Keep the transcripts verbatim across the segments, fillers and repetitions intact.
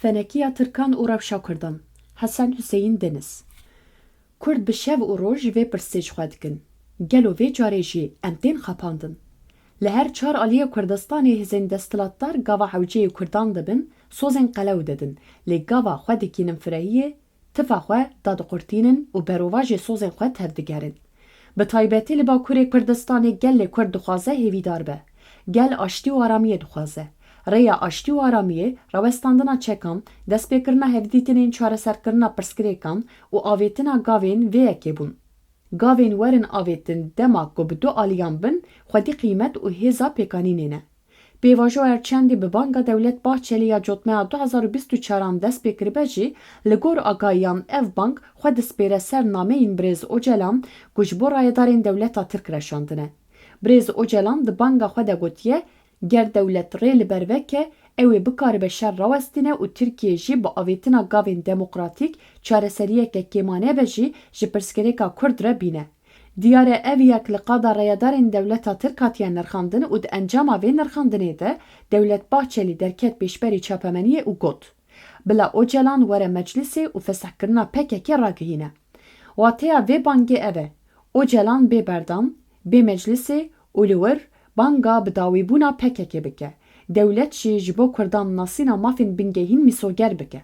Fenekiya Tirkan û rewşa Kurdan. Hesen Huseyîn Deniz. Kurd bi şev û roj vê pirsê ji xwe dikin. Gelo vê carê jî em tên xapandin? Li her çar aliyê Kurdistanê hêzên desthilatdar gava hewceyê Kurdan dibin, sozên qelew didin, lê gava xwe dikînin firehiyê, tifa xwe dadiqurtînin û berovajê sozên xwe tevdigerin. Bi taybetî li Bakurê Kurdistanê gelê Kurd dixwaze hêvîdar be. Gel aştî û aramiyê dixwaze. Rêya aştî û aramiyê, rawestandina çekan, destpêkirina hevdîtinên çareserkirina pirsgirêkan û avêtina gavên vê yekê bûn. Gavên werin avêtin dema ku bi du aliyan bin, xwedî qîmet û hêza pêkanînê ne. Pêvajoya çendî bi banga Dewlet Bahçelî ya cotmeya du hezar û bîst û çaran dest pê kiribe jî, li gor agahiyan ev bang xwe dispêre ser nameyên Birêz Ocalan ku ji bo rayedarên dewleta Tirk reşandine. Birêz Ocalan di banga xwe de gotiye, ger dewlet rê li ber veke, ew ê bikaribe şer rawestîne û Tirkiye jî bi avêtina gavên demokratîk çareseriyeke kêmanebe jî ji pirsgirêka Kurd re bîne. Diyar e ev yek li qada rayedarên dewleta Tirk hatiye nirxandin û di encama vê nirxandinê de Dewlet Bahçelî derket pêşberî çapemeniyê û got, Bila Ocalan were meclisê û fesihkirina P K K ragihîne. Wateya vê bangê ev e, Ocalan bê berdan, bê meclisê û li wir banga bidawîbûna P K K bike. Dewlet jî ji bo Kurdan nasîna mafên bingehîn mîsoger bike.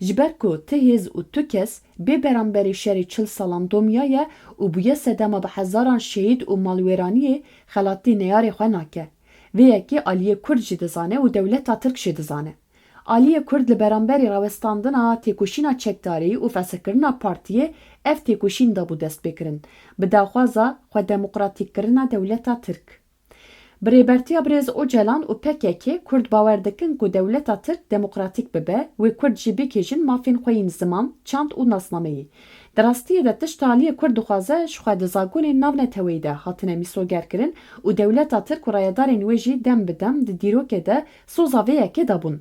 Ji ber ku ti hêz û tu kes bê beramberî şerê çil salan domiyaye û bûye sedema bi hezaran şehîd û malwêraniyê, xelatî neyarê xwe nake. Vê yekê aliyê Kurd jî dizane û dewleta Tirk jî dizane. Aliyê Kurd li beramberî rawestandina têkoşîna çekdarî û fesihkirina partiyê ev têkoşîn dabû destpêkirin, bi daxwaza xwe demokratîkkirina dewleta Tirk. Bi rêbertiya Birêz Ocalan û P K K Kurd bawer dikin ku dewleta Tirk demokratîk bibe, wê Kurd jî bikêjin mafên xwe yên ziman, çand û nasnameyî. Di rastiyê de tişta aliyê Kurd dixwaze ji xwe di zagonên navneteweyî de hatine mîsogerkirin û dewleta Tirk û rayedarên wê jî dem bi dem di dîrokê de soza vê yekê de bûn.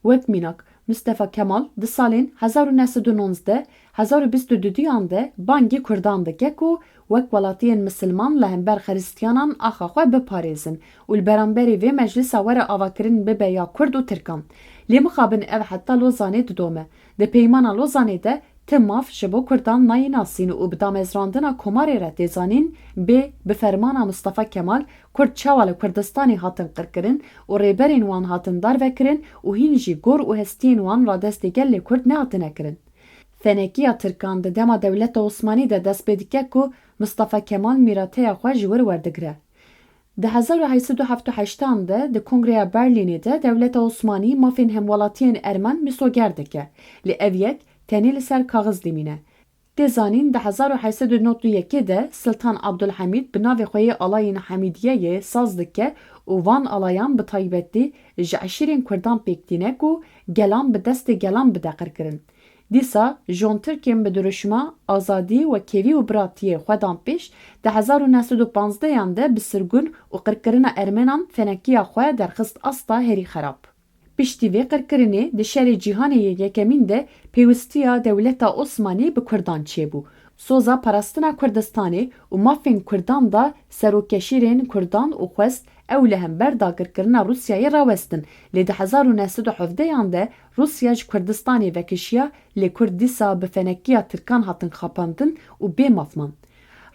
Wek mînak, Mustafa Kemal di salên hezar û neh sed û nozdeh, hezar û bîst û duduyan de bangî Kurdan dike ku wek welatiyên misilman li hember xiristiyanan axa xwe biparêzin û li beramberî vê meclisa were avakirin bibe ya Kurd û Tirkan. Lê mixabin ev heta Lozanê didome. Di peymana Lozanê de ti maf ji bo Kurdan nayê nasîn û bi damezrandina Komarê re tê zanîn, bê bi fermana Mustafa Kemal Kurd çawa li Kurdistanê hatin qirkirin û rêberên wan hatin darvekirin û hîn jî gor û hestiyên wan radestê gelê Kurd nehatine kirin. Fenekiya Tirkan di dema dewleta Osmanî de dest pê dike ku Mistefa Kemal mîrateya xwe ji wir werdigire. Di hezar û heyt sed û heft û heştan de di Kongreya Berlînê de dewleta Osmanî mafên hemwelatiyên Ermen mîsoger dike, lê ev yek tenê li ser kaxiz dimîne. Tê zanîn, di hezar û heyt sed û nod û yekê de Siltan Abdulhamîd bi navê xwe yê Alayên Hamîdiyeyê saz dike û van alayan bi taybetî ji eşîrên Kurdan pêk tîne ku gelan bi destê gelan bide qirkirin. Dîsa jon Tirkên bi dirûşma azadî, wekhevî û biratiyê xwe dan pêş, di hezar û neh sed û panzdehan de bi sirgûn û qirkirina Ermenan fenekiya xwe derxist asta herî xerab. Piştî vê qirkirinê di şerê cîhanê yê yekemîn de pêwistiya dewleta Osmanî bi Kurdan çêbû. Soza parastina Kurdistanê û mafên Kurdan da serokkeşîrên Kurdan û xwest ew li hember dagirkirina Rûsyayê rawestin, lê di hezar û neh sed û hevdehan de Rûsya ji Kurdistanê vekişiya, lê Kurd dîsa bi fenekiya Tirkan hatin xapandin û bê maf man.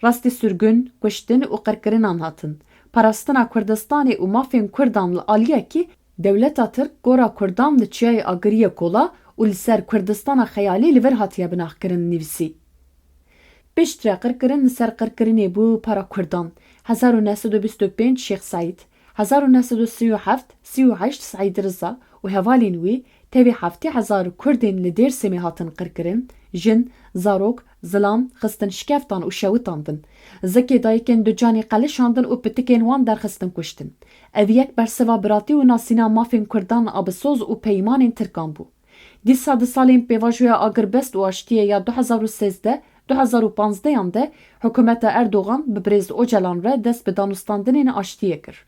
Rastî sirgûn, kuştin û qirkirinan hatin. Parastina Kurdistanê û mafên Kurdan li aliyekî Dewleta Tirk gora Kurdan li Çiyayê Agiriyê kola û li ser Kurdistana xeyalî li vir hatiye binaxkirin nivîsî. Piştre qirkirin li ser qirkirinê bû para Kurdan, hezar û neh sed û bîst û pênc Şêx Seîd, hezar û neh sed û sî û heft, sî û heşt Seîd Riza û hevalên wî tevî heftê hezar Kurdên li Dêrsimê hatin qirkirin, jin, zarok, zilam xistin şikeftan û şewitandin. Zikê dayikên ducanî qelişandin û pitikên wan derxistin kuştin. Ev yek bersiva biratî û nasîna mafên Kurdan a bi soz û peymanên Tirkan bû. Dîsa di salên pêvajoya agirbest û aştiyê ya du hezar û sêzdeh, du hezar û panzdehan de hikûmeta Erdogan bi Birêz Ocalan re dest bi danûstandinên aştiyê kir.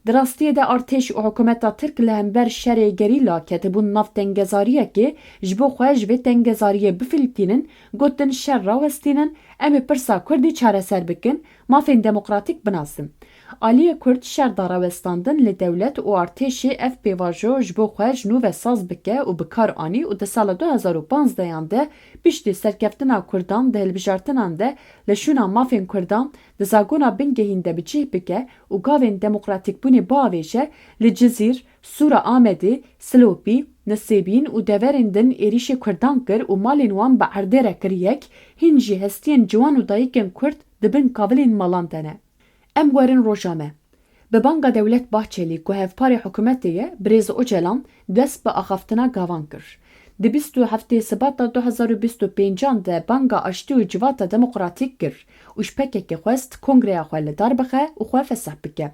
Di rastiyê de artêş û hikûmeta Tirk li hember şerê gerîla ketibûn nav tengezariyekê, ji bo xwe ji vê tengezariyê bifiltînin, gotin şer rawestînin, Em ê pirsa Kurdî çareser bikin, mafên demokratîk binasin. Aliyê Kurd şer da rawestandin li dewlet û artêşê ev pêvajo ji bo xwe ji nû ve saz bike û bi kar anî û di sala du hezar û panzdeh an de piştî serkeftina Kurdan di hilbijartinan de li şûna mafên Kurdan di zagona bingehîn de bi cih bike û gavên demokratîkbûnê biavêje, li Cizîr, Sûra Amedê, Silopî, Nisêbîn û deverên din êrîşê Kurdan kir û malên wan bi erdê re kir yek, hîn jî hestiyên ciwan û dayikên Kurd di bin kavilên malan de ne. Em werin roja me. Bi banga Dewlet Bahçelî ku hevparê hikûmetê ye, Birêz Ocalan dest bi axaftina gavan kir. Di bîst û heftê Sibata du hezar û bîst û pêncan de banga aştî û civata demokratîk kir û ji P K K xwest kongreya xwe li dar bixe û xwe fesih bike.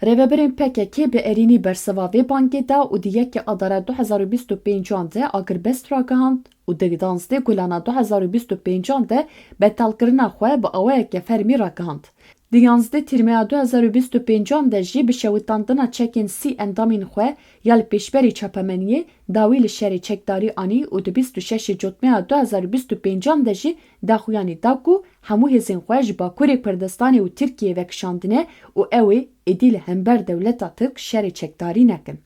Rêvebirên P K K bi erênî bersiva vê bangê da û di yekê Adara du hezar û bîst û pêncan de agirbest ragihand û di danzdê Gulana du hezar û bîst û pêncan de betalkirina xwe bi awayeke fermî ragihand. Di yanzdeh Tîrmeya du hezar û bîst û pêncan de jî bi şewitandina çekên sî endamên xwe ya li pêşberî çapemeniyê dawî li şerê çekdarî anî û di bîst û şeşê Cotmeya du hezar û bîst û pêncan de jî daxuyanî da ku hemû hêzên xwe ji Bakurê Kurdistanê û Tirkiyeyê vekişandine û ew ê êdî li hember dewleta Tirk şerê çekdarî nekin.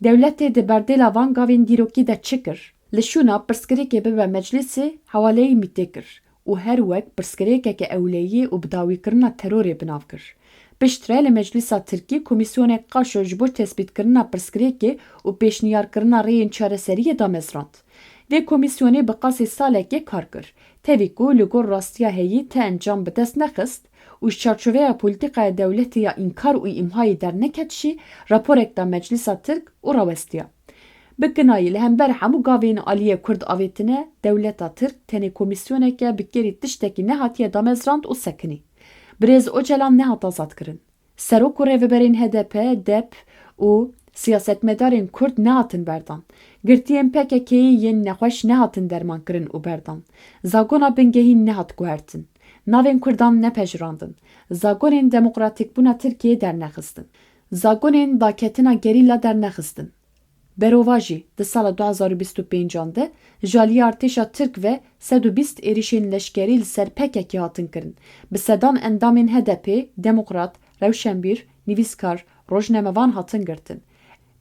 Dewletê di berdêla van gavên dîrokî de çi kir? Li şûna pirsgirêkê bibe meclîsê hewaleyî mîtê kir û her wek pirsgirêkeke ewleyî û bi dawîkirina terorê bi nav kir. Piştre li Meclîsa Tirkî komîsyonek qaşo ji bo tespîtkirina pirsgirêkê û pêşniyarkirina rêyên çareseriyê damezrand. Vê komîsyonê bi qasî salekê kar kir. Tevî ku li gor rastiya heyî ti encam bi dest nexist û ji çarçoveya polîtîkaya dewletê ya înkar û îmhayê derneket jî raporek da Meclîsa Tirk û rawestiya. Bi kinayî li hember hemû gavên aliyê Kurd avêtine, dewleta Tirk tenê komîsyoneke bi kêrî tiştekî nehatiye damezrand û sekinî. Birêz Ocalan nehat azadkirin. Serok û rêveberên H D P, dep û siyasetmedarên Kurd nehatin berdan. Girtiyên P K K'yê yên nexweş nehatin dermankirin û berdan. Zagona bingehîn nehat guhertin. Navên Kurdan nepejirandin. Zagonên demokratîkbûna Tirkiyeyê dernexistin. Zagonên daketina gerîla dernexistin. Berovajî, di sala du hezar û bîst û pêncan de ji aliyê artêşa Tirk ve sed û bîst êrîşên leşkerî li ser P K K hatin kirin. Bi sedan endamên H D P, demokrat, rewşenbîr, nivîskar, rojnamevan hatin girtin.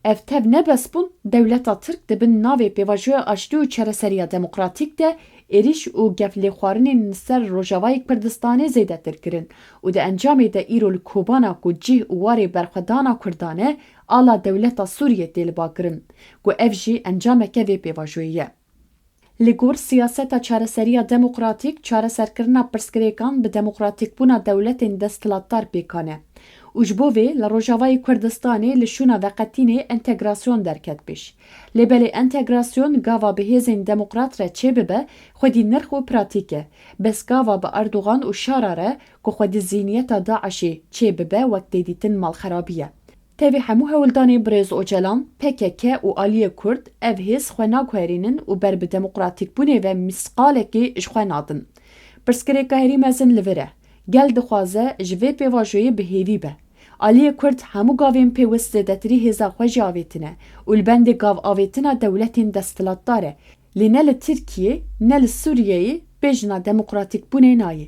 Ev tev ne bes bûn, dewleta Tirk di bin navê pêvajoya aştî û çareseriya demokratîk de êrîş û geflêxwarinên li ser Rojavayê Kurdistanê zêdetir kirin û di encamê de îro li Kobana ku cih û warê berxwedana Kurdan e, ala dewleta Sûriyê tê libakirin, ku ev jî encameke vê pêvajoyê ye. Li gor siyaseta çareseriya demokratîk, çareserkirina pirsgirêkan bi demokratîkbûna dewletên desthilatdar pêkan e û ji bo vê li Rojavayê Kurdistanê li şûna veqetînê entegrasyon derket pêş. Lê belê entegrasyon gava bi hêzên demokrat re çêbibe, xwedî nirx û pratîk e. Bes gava bi Erdogan û Şara re ku xwedî zîhniyeta DAIŞê çêbibe wek tê dîtin malxerabî ye. Tevî hemû hewldanên Birêz Ocalan, P K K û aliyê Kurd ev hêz xwe naguherînin û ber bi demokratîkbûnê ve mîsqalekê ji xwe nadin. Pirsgirêka herî mezin li vir e. Gel dixwaze ji vê pêvajoyê bi hêvî be. Aliyê Kurd hemû gavên pêwist zêdetirî hêza xwe jî avêtine û li bendê gav avêtina dewletên desthilatdar e. Lê ne li Tirkiyê, ne li Sûriyeyê bêjna demokratîkbûnê nayê.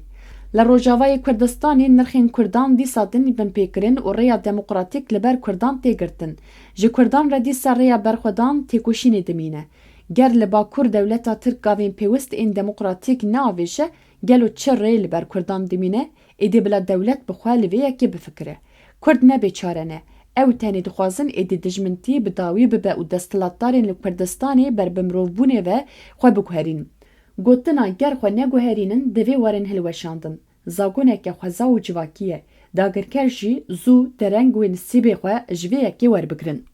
Li Rojavayê Kurdistanê nirxên Kurdan dîsa din binpêkirin û rêya demokratîk li ber Kurdan tê girtin. Ji Kurdan re dîsa rêya berxwedan têkoşînê dimîne. Ger li Bakur dewleta Tirk gavên pêwist ên demokratîk neavêje, gelo çi rê li ber Kurdan dimîne? Êdî bila dewlet bi xwe li vê yekê bifikire. Kurd ne bêçare ne. Ew tenê dixwazin êdî dijmintî bi dawî bibe û desthilatdarên li Kurdistanê ber bi mirovbûnê ve xwe biguherînin. Gotina ger xwe neguherînin divê werin hilweşandin. Zagoneke xweza û civakî ye. Dagirker jî zû dereng wê nisîbê xwe ji vê yekê werbigirin.